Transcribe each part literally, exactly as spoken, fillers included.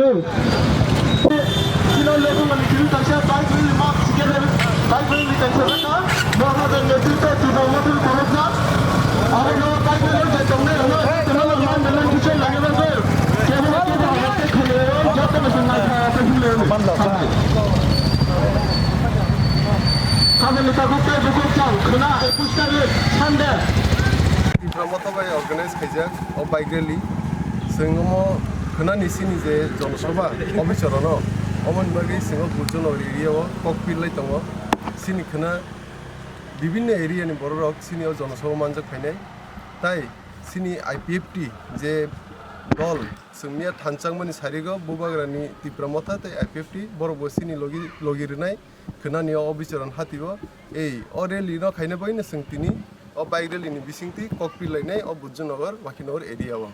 Chino level ni chini kaisa bike rally ma sikere, bike rally kaisa raka, Mahajan netrito Tripura Motha ni borokjak. Abo no bike rally je tongnai rwno, chino no man dalan kichai lagi bagwi. Kebo kebo haste khailaio, joto no swngnai kha, khe hwnlaio. Kamani takhuk tei bukhuk chang khwna ekush tarik Sunday. Tripura Motha bai organize khaijak o bike rally. Chwng omo khwnani sini je Jonosabha officer rokno, omoni bagwi chwng o Bujjonogor area o kok pir lai tongo. Sini khwna bibinno area ni borok rok sini o Jonosabha manjak phainai. Tai sini I P F T je dol chwng miya thansa wngmani sarigo Bubagrani Tipra Motha tei I P F T borok bo sini logi, logi rwnai khwnani o officer rok hati o. Ei, o rally no khaina bagwi no chwng tini o bike rally ni bisingtwi kok pir lainai o Bujjonogor, Wakhinogor area o.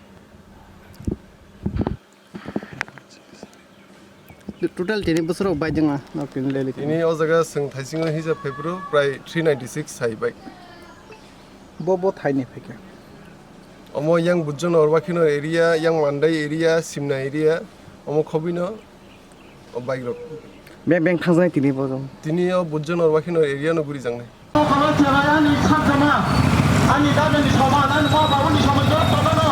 Total tini bwswk rok bike jwnga nok tini rally. Tini o jaga chwng thaisingo hijab phaiphuru prai three ninety six sai bike. Bo, bo thaini phaikha. Omo yang Bujjonogor, Wakhinogor area, yang Mandai area, Simna area, omo khobino o bike rok. Beng, beng thangjaknai tini bo jong. Tini o Bujjonogor, Wakhinogor area no gurijaknai. Ani sajama, ani dagani soman, ani ma babuni soman joto no.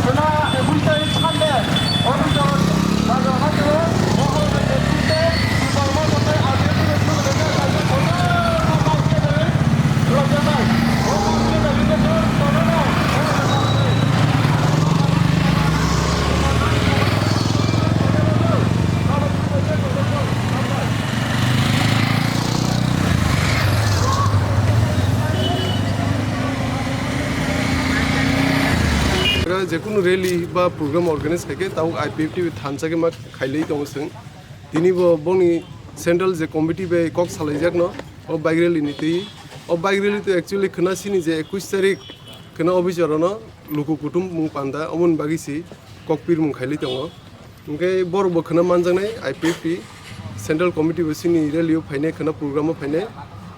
Kena ekush tarik Sunday, officer bajo hajiro. Jekunu rally ba program organize khaikhe tabuk I P F T thansa khe ma khailai tongo chwng. Tini bo boni central je committee bai kok salaijakno o bike rally ni twi. O bike rally to actually khwna sini je ekush tarik khwna officer rokno luku kutum mung panda omoni bagwi si kok pirmung khailai tongo. Hwnkhe borok bo khwna manjaknai I P F T central committee bo sini rally o phainai khwna program o phainai.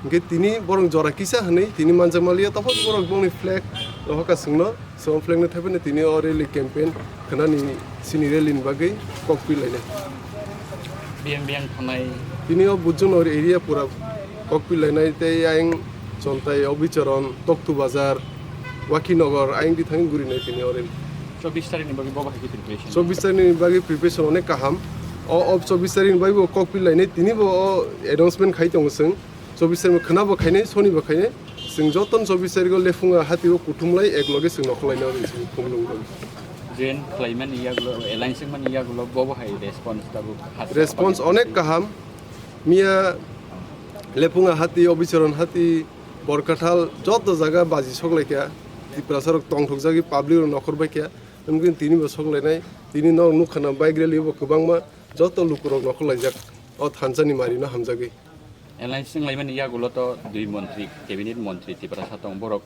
Hwnkhe tini borok jora kisa hwnwi tini manjakmaliya topho borok bongni flag rohorkha chwngno. Chwng flag no thaiphano tini o rally campaign khwnani sini rally ni bagwi kok pilainai. Biyang biyang thanai. Tini o Bujjonogor area pura kok pilainai tei ayang Chontai, Obicharan, Toktu Bazar, Wakhinagar ayang di thangwi gurinai tini o rally. Chobbish tarikh ni bagwi bo bahai khe preparation? Chobbish tarikh ni bagwi preparation onek kaham. O, o chobbish tarikh ni bagwi bo kok pilainai tini bo o announcement khai tongo chwng. Chobbish tarikh khwna bo khainai, soni bo khainai. Chwng jotono chobbish tarikh o lephunga hati o kuthumlai ek loge chwng nokhorlaina ring chwng khumlung rok. Join khlaimani yagulo, alliance wngmani yagulo bo bo hai response tabuk hati Response onek kaham. Miya lephunga hati, Obicharan hati, Borkathal joto jaga baji soklaikha. Tiprasa rok tongthokjagwi public rok nokhor baikha. Wngkhe tini bo soklainai. Tini nok nukha na bike rally bo kwbangma joto lukurok nokhorlaijak. O thansa ni mari no hamjagwi. Alliance wnglaimani yagulo to dui montri, cabinet montri Tiprasa tong, borok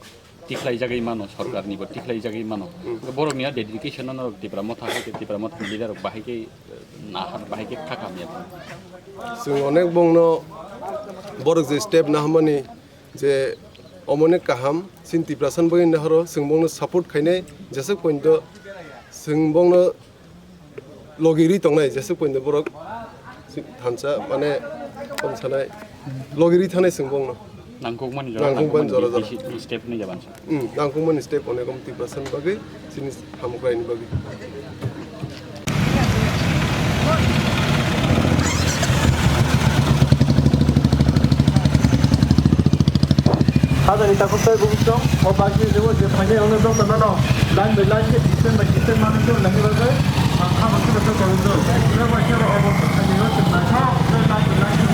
tikhlaijagwi mano, sorkarni bo tikhlaijagwi mano. Hmm. Borokni o dedication no norok Tipra Motha hai khe, Tipra Motha ni leader rok bahai khe, eh, nahar bahai khe kha khamya. Chwng onek bongno borok je step nahamani je omonek kaham, chini Tiprasa ni bagwi nahoro chwng bongno support khainai, jeswk pointo chwng bongno logi ri tongnai jeswk pointo borok thansa mane kom sanai logi ri thanai chwng bongno. Nangkukmani jora, nangkukmani jora jora. Bisi, bisi step ni jaban sa. Hmm, nangkukmani step onek om Tiprasa ni bagwi, chini hamkrai ni bagwi. Hajani takhuk tei bubuchong, o bagwi rw je phainai ono joto nono line by line khe distance by distance manwi tong nani bagwi ang kha baksa baksa tong rw. Rw bai khe oro obo khainai o chwng naithok khe line by line khe.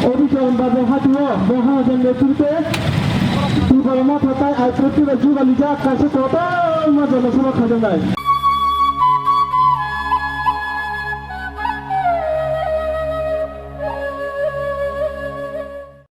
Obicharan Babu Hatio, Mohajan Netrite, Tripura Motha tai I P F T bai jugalijak kaisa kotorma jonosabha khajaknai.